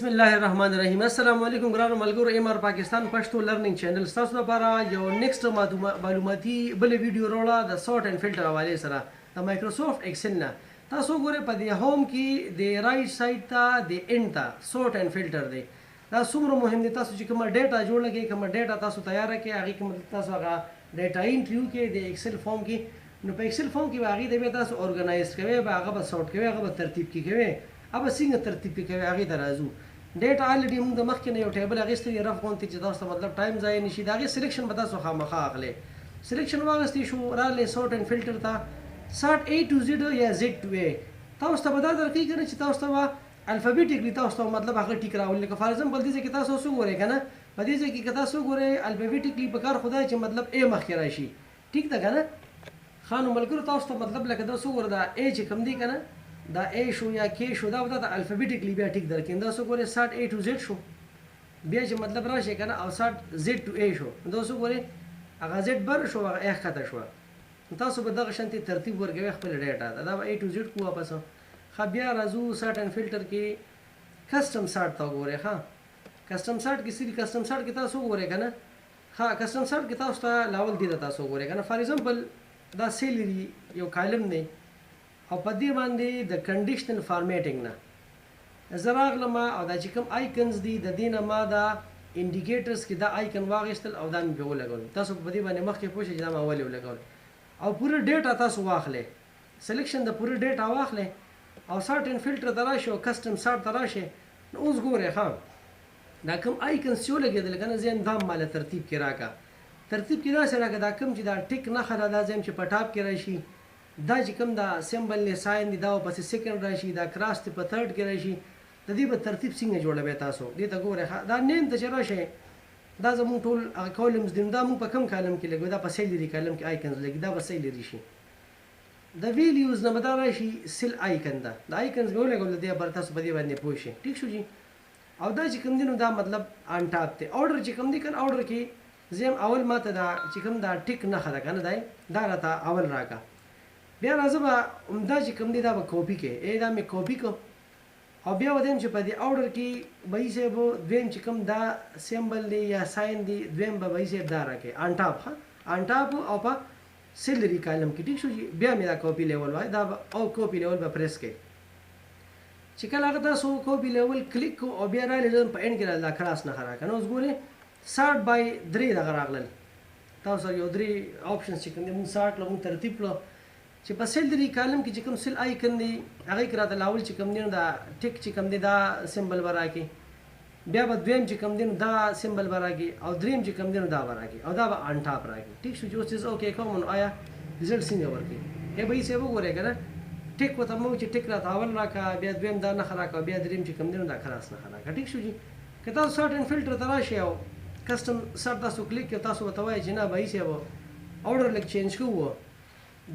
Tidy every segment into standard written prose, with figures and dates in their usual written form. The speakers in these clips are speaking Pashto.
بسم الله الرحمن الرحیم. السلام علیکم ګرانو ملګرو، ایم آر پاکستان پښتو لرننګ چینل ستاسو لپاره یو next معلوماتي بل ویډیو راوړه د sort and filter حوالې سره د مایکروسافټ ایکسل نه. تاسو وګورئ، په دې home کې د right side ته د end ته sort and filter دی. دا څومره مهم دی، تاسو چې کومه data جوړه کړئ، کومه data تاسو تیاره کړئ، هغې کې مطلب تاسو هغه data entry وکړئ د ایکسل form کې، نو په ایکسل form کې به هغې ته بیا تاسو organize کوئ، به هغه به sort کوئ، هغه به ترتیب کې کوئ. هغه څنګه ترتیب کې کوئ، هغې ته راځو. data already موږ د مخکې نه یو table اخیستی دی، rough غونتې چې تاسو ته مطلب time ضایع نه شي. د هغې selection به تاسو خامخا اخلئ. selection واخیستی شو، راغلی sort and filter ته، sort A to Z یا Z to A. تاسو ته به دا درکوي که نه چې تاسو ته به alphabetically تاسو ته مطلب هغه ټیک راولي. لکه for example دې ځای کې تاسو اوس وګورئ که نه، په دې ځای کې که تاسو وګورئ alphabetically په کار خو دا چې مطلب A مخکې راشي، ټیک ده که نه؟ ښه نو ملګرو تاسو ته مطلب لکه دا څه وګوره، دا A چې کوم دی که نه، دا A شو یا K شو، دا به دا alphabetically بیا ټیک درکړي. دا څه وګورئ، sort A to Z شو، بیا چې مطلب راشي که نه او sort Z to A شو، دا څه وګورئ هغه Z بر شو، هغه A ښکته شوه. تاسو به دغه شانتې ترتیب ورکوئ خپل data ته. دا به A to Z کو واپس. ښه بیا راځو sort and filter کې custom sort ته وګورئ. ښه custom sort کې څه دي؟ custom sort کې تاسو وګورئ که نه، ښه custom sort کې تاسو ته لاول دې ته تاسو وګورئ که نه. for example دا salary یو column دی او په دې باندې د conditional formatting نه زه راغلم او دا چې کوم icons دي د دې نه ما دا indicators کې دا icon واخیستل او دا مې پرې ولګول. تاسو په دې باندې مخکې پوه شئ چې دا ما ولې ولګول. او پوره data تاسو واخلئ، selection د پوره data واخلئ او sort and filter ته راشئ او custom sort ته راشئ. نو اوس ګورئ، ښه دا کوم icons چې ولګېدل که نه، زه یم دا ماله ترتیب کې راکړه. ترتیب کې داسې راکړه، دا کوم چې دا tick نښه ده، دا زه یم چې په top کې راشي، دا چې کوم دا symbol دی sign دی دا ورپسې second راشي، دا cross دی په third کې راشي. د دې به ترتیب څنګه جوړوئ تاسو دې ته ګورئ. ښه دا name ته چې راشئ، دا زموږ ټول هغه columns دي، نو دا موږ په کوم column کې لګوو؟ دا په salary column کې icons لګي، دا به salary شي. د values نه به دا راشي cell icon ده، د icons مې ولګول، د دې بر تاسو په دې باندې پوه شئ، ټیک شو جي. او دا چې کوم دی نو دا مطلب on top دی. order چې کوم دی که نه، order کې زه یم اول ما ته دا چې کوم دا tick نښه ده که نه، دا راته اول راکړه. بیا راځه به همدا چې کوم دی دا به کاپي کړې، ای دا مې کاپي کړو. او بیا ورته وایم چې په دې order کې بهي صاحب دویم چې کوم دا symbol دی یا sign دی، دویم به بهي صاحب دا راکړي on top. ښه on top او په salary column کې، ټیک شو جي. بیا مې دا copy label وای، دا به او copy label به press کړئ. چې کله هغه تاسو copy label click کړو او بیا راغلی په end کې دا cross نښه راکړه. نو اوس ګورئ sort by درې دغه راغلل. تاسو یو درې options چې کوم دی موږ sort کړو، موږ ترتیب کړو چې په salary column کې چې کوم cell icon دی هغې کې راته لاول چې کوم دی نو دا tick چې کوم دی دا symbol به راکړي، بیا به دویم چې کوم دی نو دا symbol به راکړي، او دریم چې کوم دی نو دا به راکړي، او دا به on top راکړي، ټیک شو چې اوس چې زه okay کوم نو آیا result څنګه ورکړي؟ ای به یې صاحب وګورئ که نه، tick ورته مو چې tick راته اول راکړه، بیا دویم دا نښه راکړه، بیا دریم چې کوم دی نو دا cross نښه راکړه، ټیک شو جي. که تاسو sort and filter ته راشئ او custom sort تاسو کلیک کړئ، تاسو ورته وایئ چې نه بهي صاحب order لږ change کوو،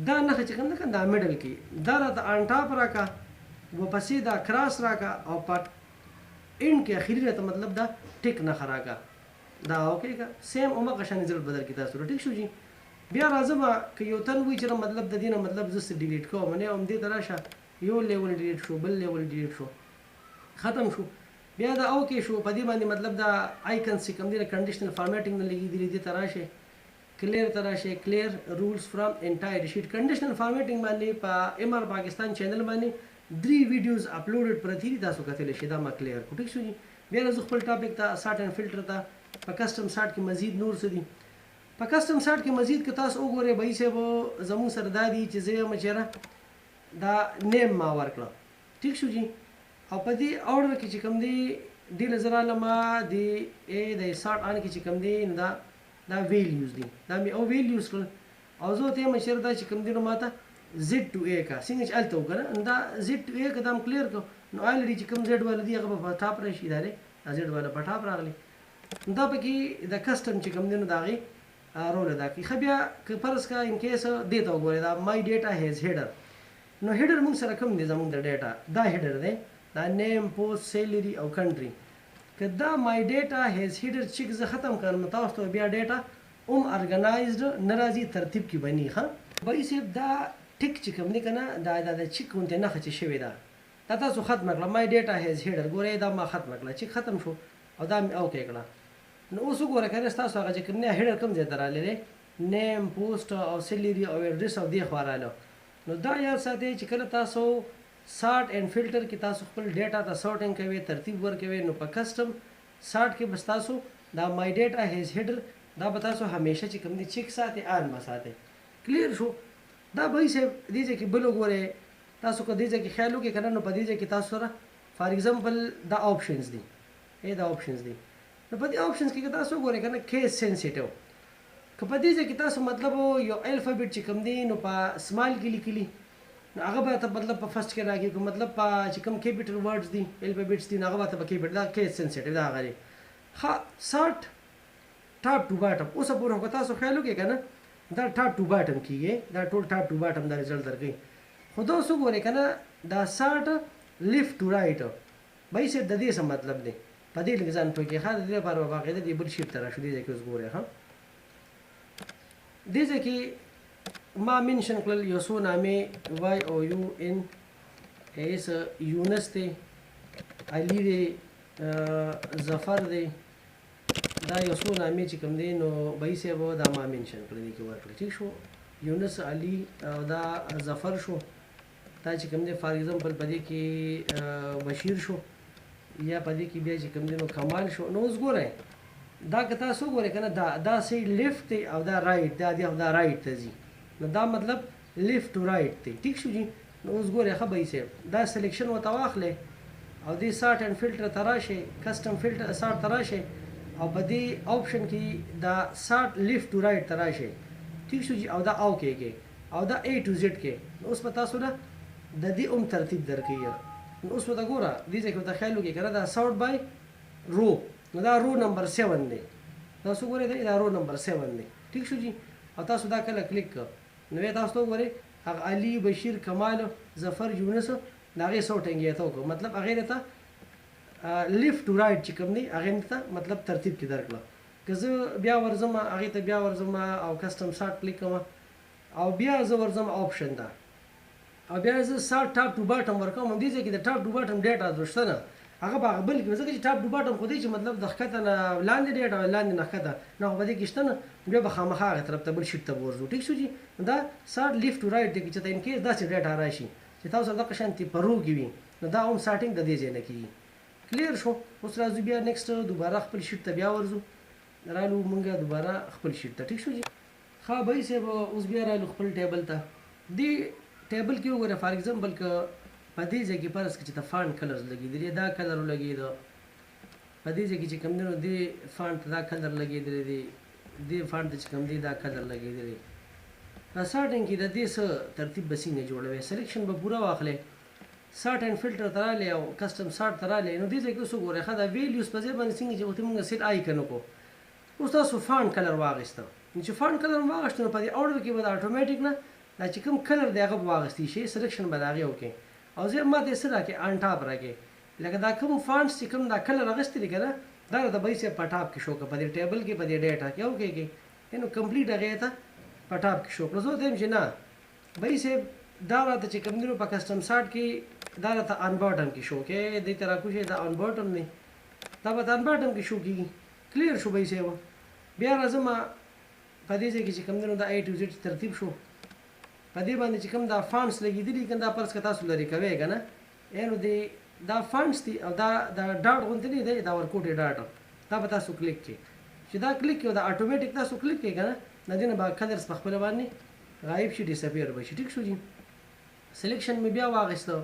دا نښه چې کوم ده که دا middle کې دا راته on top راکړه، ورپسې دا cross راکړه، او په end کې اخري راته مطلب دا tick نښه راکړه، دا okay که same هماغه شان result به درکړي تاسو ته، ټیک شو جي. بیا راځم که یو تن وایي چې مطلب د دې نه مطلب زه څه delete کوم، نه همدې ته راشه، یو label delete شو، بل label delete شو، ختم شو، بیا دا okay شو. په دې باندې مطلب دا icons چې کوم دی د conditional formatting نه لګېدلي، دې ته راشئ، clear ته راشئ، clear rules from entire sheet. conditional formatting باندې په ایم آر پاکستان channel باندې درې videos uploaded پرتې دي، تاسو کتلی شئ. دا ما clear کړو، ټیک شو جي. بیا راځو خپل topic ته، sort and filter ته. په custom sort کې مزید نور څه دي؟ په custom sort کې مزید که تاسو وګورئ بهي صاحب زموږ سره دا دي چې زه یم چېرې دا name ما ورکړه، ټیک شو جي. او په دې order کې چې کوم دی دې له زه رالم د ای د sort on کې چې کوم دی نو دا values دي، دا مې او values کړل. او زه ورته وایم چېرې دا چې کوم دی نو ما ته Z to A کا څنګه چې هلته وکړه، نو دا Z to A که دا هم clear کړو، نو already چې کوم Z والا دی هغه به په top راشي، دا دی دا Z والا په top راغلی. نو دا پکې د custom چې کوم دی نو د هغې role ادا کوي. ښه بیا که فرض کړه in case دې ته وګورئ، دا my data has header، نو header موږ سره کوم دی؟ زموږ د data دا header دی، دا name post salary او country. که دا my data has header check زه ختم کړم، نو تاسو ته بیا data هم organized نه راځي، ترتیب کې به نه. ښه بهي صاحب دا tick چې کوم دی که نه، دا د check غوندې نښه چې شوې ده، دا تاسو ختمه کړه، my data has header، ګورئ دا ما ختمه کړه، چې ختم شو او دا مې okay کړه. نو اوس وګوره که نه ستاسو هغه چې کوم نه header کوم ځای ته راغلی دی، name، post او salary او ایډریس او دې خوا راغله. نو دا یاد ساتئ چې کله تاسو sort and filter کې تاسو خپل data ته sorting کوئ، ترتیب ورکوئ، نو په custom sort کې به ستاسو دا my data has header دا به تاسو همیشه چې کوم دی check ساتئ، on به ساتئ. clear شو؟ دا بهي صاحب دې ځای کې بل وګورئ، تاسو که دې ځای کې خیال وکړئ که نه، نو په دې ځای کې تاسو سره for example دا options دي، ای دا options دي. نو په دې options کې که تاسو وګورئ که نه case sensitive، که په دې ځای کې تاسو مطلب یو alphabet چې کوم دی نو په small کې لیکلي، نو هغه به ته مطلب په first کې راکړي، که مطلب په چې کوم capital words دي، alphabets دي، نو هغه به ته په capital، دا case sensitive دا هغه دی. ښه sort top to bottom، اوسه پورې خو که تاسو خیال وکړئ که نه دا top to bottom کېږي، دا ټول top to bottom دا result درکوي. خو دا اوس وګورئ که نه دا sort left to right، بهي صاحب د دې څه مطلب دی په دې لږ ځان پوه کړئ. ښه د دې لپاره به باقاعده دې بل sheet ته راشو، دې ځای کې اوس ګورئ. ښه دې ځای کې ما mention کړل یو څو نامې، Y O U N S، یونس دی، علي دی، ظفر دی، دا یو څو نامې چې کوم دی نو بهي صاحب دا ما mention کړل، دې کې ورکړل. ټیک شو، یونس، علي او دا ظفر شو، دا چې کوم دی for example په دې کې بشیر شو، یا په دې کې بیا چې کوم دی نو کمال شو. نو اوس ګورئ دا که تاسو وګورئ که نه دا سی left دی او دا right، دا دی او دا right ته ځي، نو دا مطلب left to right دی. ټیک شو جی؟ نو اوس ګورئ ښه بهي صاحب دا selection ورته واخلئ او دې sort and filter ته راشئ، custom filter sort ته راشئ او په دې option کې دا sort left to right ته راشئ. ټیک شو جی؟ او دا okay کې او دا A to Z کې. نو اوس به تاسو له د دې هم ترتیب درکوي. نو اوس ورته ګوره دې ځای کې ورته خیال وکړئ که نه دا sort by row، نو دا row number 7 دی، تاسو ګورئ دا row number 7 دی. ټیک شو جی؟ او تاسو دا کله کلیک کړ نو بیا تاسو ته وګورئ هغه علي، بشیر، کمال، ظفر، یونس د هغې sorting یې ته وکړو، مطلب هغې ته left to right چې کوم دی هغې ته مطلب ترتیب کې درکړه. که زه بیا ورځم هغې ته بیا ورځم او custom sort click کوم او بیا زه ورځم option ته او بیا زه sort top to bottom ورکوم. دې ځای کې د top to bottom data شته نه، هغه به هغه بل کې، ځکه چې top to bottom خو دی چې مطلب د ښکته نه لاندې data او لاندې نه ښکته، نه خو په دې کې شته نه، بیا به خامخا هغه طرف ته بل sheet ته به ورځو. ټیک شو جي؟ دا sort left to right دی چې ته in case داسې data راشي چې تاسو سره دغه شانتې په row کې وي، نو دا هم sorting د دې ځای نه کېږي. clear شو؟ اوس راځو بیا next دوباره خپل sheet ته بیا ورځو، رالو مونږه دوباره خپل sheet ته. ټیک شو جي؟ ښه بهي صاحب اوس بیا رالو خپل table ته. دې table کې وګوره for example که په دې ځای کې فرض کړه چې ته font colors لګېدلی، دا color ولګېده، په دې ځای کې چې کوم دی نو دې font ته دا color لګېدلی دی، دې font ته چې کوم دی دا color لګېدلی. په sorting کې د دې څه ترتیب به څنګه جوړوې؟ selection به پوره واخلې، sort and filter ته راغلې او custom sort ته راغلې. نو دې ځای کې اوس وګورئ ښه دا values په ځای باندې څنګه چې وختي مونږ cell icon وکړو، اوس تاسو font color واخیسته، نو چې font color مو واخیسته نو په دې order کې به د اتوماتیک نه دا چې کوم color دی هغه به واخیستی شي، selection به د هغې وکړي. او زه ما ته یې څه راکړې؟ on top راکړې، لکه دا کوم fonts چې کوم دا color اخیستی دی که نه دا راته به یې په top کې show کړه، په دې table کې په دې data کې okay کې نو complete هغې ته په top کې show کړه. زه ورته وایم چې نه بهي صاحب دا راته چې کوم دی نو په custom sort کې دا راته on bottom کې show کړې، دې ته راکوشې دا on bottom دی، دا به on bottom کې show کېږي. clear شو بهي صاحب؟ بیا راځم په دې ځای کې چې کوم دی نو دا A to Z ترتیب شو، په دې باندې چې کوم دا fonts لګېدلي که نه دا فرض که تاسو لرې کوئ که نه، نو دې دا fonts دي او دا د dot غوندې نه دی، دا ورکوټی dot، دا به تاسو کلیک کړئ، چې دا کلیک کړئ دا اتوماتیک تاسو کلیک کړئ که نه د دې نه به colors په خپله باندې غایب شي، disappear به شي. ټیک شو جي؟ selection مې بیا واخیسته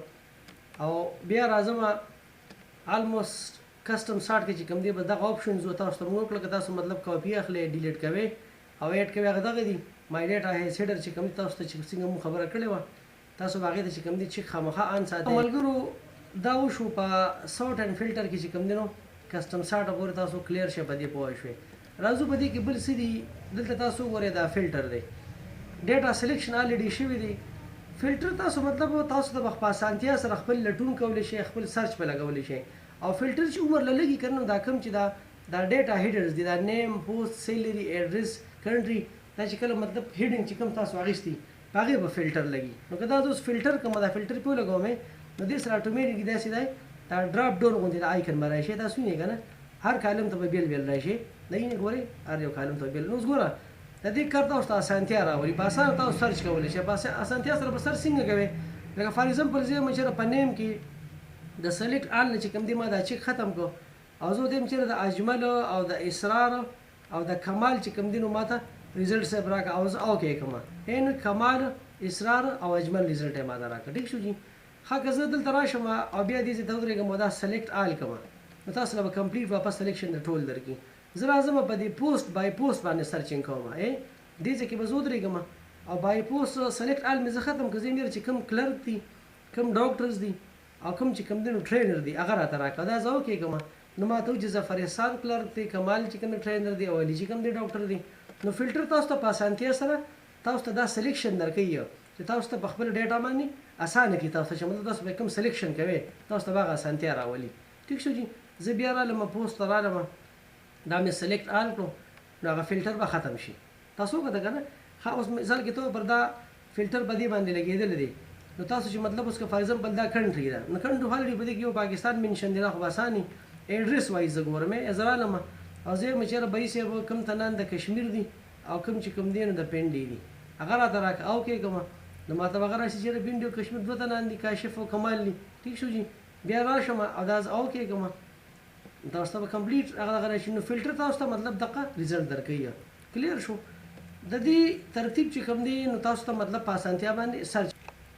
او بیا راځم almost custom sort کې چې کوم دی بس دغه options و تاسو ته موږ وکړه، که تاسو مطلب کاپي اخلئ، delete کوئ او add کوئ هغه دغه دي. my data has header چې کوم دی تاسو ته چې څنګه مو خبره کړې وه تاسو به هغې ته چې کوم دی check خامخا on ساتئ. ملګرو دا وشو په sort and filter کې چې کوم دی نو custom sort پورې تاسو clear شئ، په دې پوه شئ. راځو په دې کې بل څه دي، دلته تاسو وګورئ دا فلټر دی، data selection already شوی دی. فلټر تاسو مطلب تاسو ته په اسانتیا سره خپل لټون کولی شئ، خپل search په لګولی شئ. او فلټر چې عمر له لګي که نه دا کوم چې دا data headers دي، دا name، post، salary، address، country، دا چې کله مطلب heading چې کوم تاسو اخیستي په هغې به فلټر لګي. نو که دا زه اوس فلټر کوم، دا فلټر پې ولګوم نو دې سره اټومیټیکلی داسې دی دا ډراپ ډون غوندې د آیکن به راشي، تاسو وینئ که نه، هر کالم ته به بېل بېل راشي، دا وینئ ګورئ هر یو کالم ته بېل. نو اوس ګوره د دې کار تاسو ته اسانتیا راولي، په اسانه تاسو سرچ کولی شئ. په اسانتیا سره به سرچ څنګه کوئ؟ لکه فار ایگزامپل زه یم چېرې په نیم کې د سلیکټ آل نه چې کوم دی ما دا چک ختم کړو، او زه ورته وایم چېرې د اجمل او د اسرار او د کمال چې کوم دی نو ما ته ریزلټ صاحب راکړه، او زه اوکې کړم، نو کمال اسرار او اجمل ریزلټ یې ما ته راکړه. ټیک شو جي. ښه که زه دلته راشم او بیا دې ځای ته ودرېږم او دا سلیکټ آل کړم نو تاسو له به کمپلیټ واپس سلیکشن د ټول درکړي. زه راځم په دې پوسټ بای پوسټ باندې سرچینګ کوم، دې ځای کې به زه ودرېږم او بای پوسټ سلیکټ آل مې زه ختم کړم. زه یې چې کوم کلرک دي، کوم ډاکټرز دي او کوم چې کوم دی نو ټرینر دي هغه راته راکړه، دا زه اوکې کوم. نو ما ته وایي چې ظفر احسان کلرک دی، کمال چې کوم ټرینر دی او علي چې کوم دی ډاکټر دی. نو فلټر تاسو ته په اسانتیا سره تاسو ته دا سلیکشن درکوي چې تاسو ته په خپل ډیټا باندې اسانه کړي، تاسو ته چې مطلب تاسو به کوم سلیکشن کوئ تاسو ته به هغه اسانتیا راولي. ټیک شو جي. زه بیا رالم پوسټ ته رالم، دا مې سلیکټ آل کړو نو هغه فلټر به ختم شي. تاسو وکتل که نه؟ ښه اوس مثال کې تور پر دا فلټر په دې باندې لګېدلی دی، نو تاسو چې مطلب اوس که فار ایگزامپل دا کنټري ده نو کنټري خو الریډي په دې کې یو پاکستان منشن دی، دا خو به اسان وي. ایډریس وایز زه ګورم، زه رالم او زه یم چېرې بهي صاحب کوم تنان د کشمیر دي او کوم چې کوم دی نو د پنډې دي هغه راته راکړه، او کې کومه نو ماته به هغه راشي چېرې پنډې او کشمیر دوه تنان دي، کاشف او کمال دي. ټیک شو جي. بیا راشم او دا زه او کې کومه تاسو ته به کمپلیټ هغه دغه راشي. نو فلټر تاسو ته مطلب دغه ریزلټ درکوي. کلیر شو د دې ترتیب چې کوم دی نو تاسو ته مطلب په اسانتیا باندې سرچ.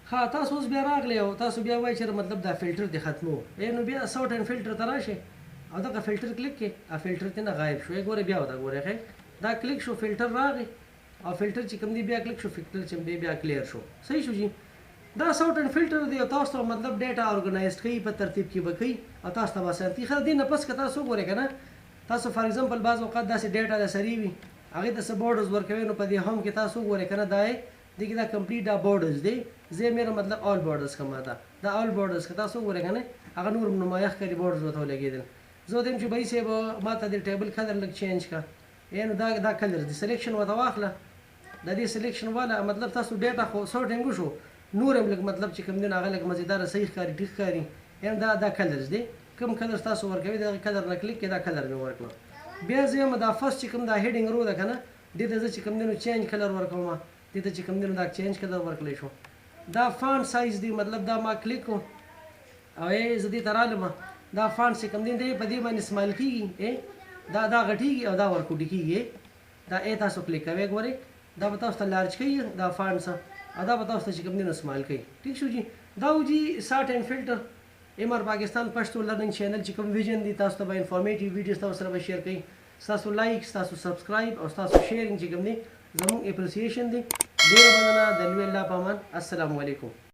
ښه تاسو اوس بیا راغلی او تاسو بیا وایئ چې مطلب دا فلټر دې ختمو، نو بیا سورټ اینډ فلټر ته راشئ او دغه فلټر کلیک کړئ، هغه فلټر ترې نه غایب شو. ګورئ بیا ورته ګورئ، ښه دا کلیک شو فلټر راغی او فلټر چې کوم دی بیا کلیک شو، فلټر چې کوم دی بیا کلیر شو. صحیح شو جي. دا سورټ اینډ فلټر دی او تاسو ته مطلب ډیټا اورګنایز کوي، په ترتیب کې به کوي او تاسو ته به اسانتي. ښه دې نه پس که تاسو وګورئ که نه، تاسو فار ایگزامپل بعض اوقات داسې ډیټا د سرې وي هغې ته څه بورډرز ورکوي، نو په دې هم کې تاسو وګورئ که نه دا یې دې کې دا کمپلیټ دا بورډرز دی، زه یې میره مطلب آل بورډرز کوم، دا آل بورډرز که تاسو وګورئ که نه هغه نور نمایه ښکاري بورډرز ورته ولګېدل. زه ورته وایم چې بهي صاحب ما ته د ټیبل کلر لږ چینج کړه، نو دا کلرز دي سلیکشن ورته واخله، د دې سلیکشن والا مطلب تاسو ډیټا خو سورټینګ وشو، نور هم لږ مطلب چې کوم دی نو هغه لږ مزیداره صحیح ښکاري ټیک ښکاري. دا کلرز دی، کوم کلر تاسو ورکوي دغه کلر نه کلیک کړئ، دا کلر مې ورکړو. بیا زه یم دا فرست چې کوم دا هیډینګ رو ده که نه دې ته زه چې کوم دی نو چینج کلر ورکوم، دې ته چې کوم دی نو دا چینج کلر ورکړلی شو. دا فانټ سایز دی مطلب دا ما کلیک کړو او زه دې ته رالم، دا فانټ چې کوم دی دی په دې باندې سمال کېږي، دا غټېږي او دا ورکوټي کېږي. دا تاسو کلیک کوئ ګورئ دا به تاسو ته لارج کوي دا فانټ او دا به تاسو ته چې کوم دی نو سمال کوي. ټیک شو جي. دا و جي سارټ اینډ فلټر ایم آر پاکستان پښتو لرننګ چینل چې کوم ویژن دی تاسو ته به انفارمیټیو ویډیوز تاسو سره به شیر کوي. ستاسو لایک، ستاسو سبسکرایب او ستاسو شیرینګ چې کوم دی زموږ اپریسیشن دی. ډېره مننه، د لوی الله په امان. السلام علیکم.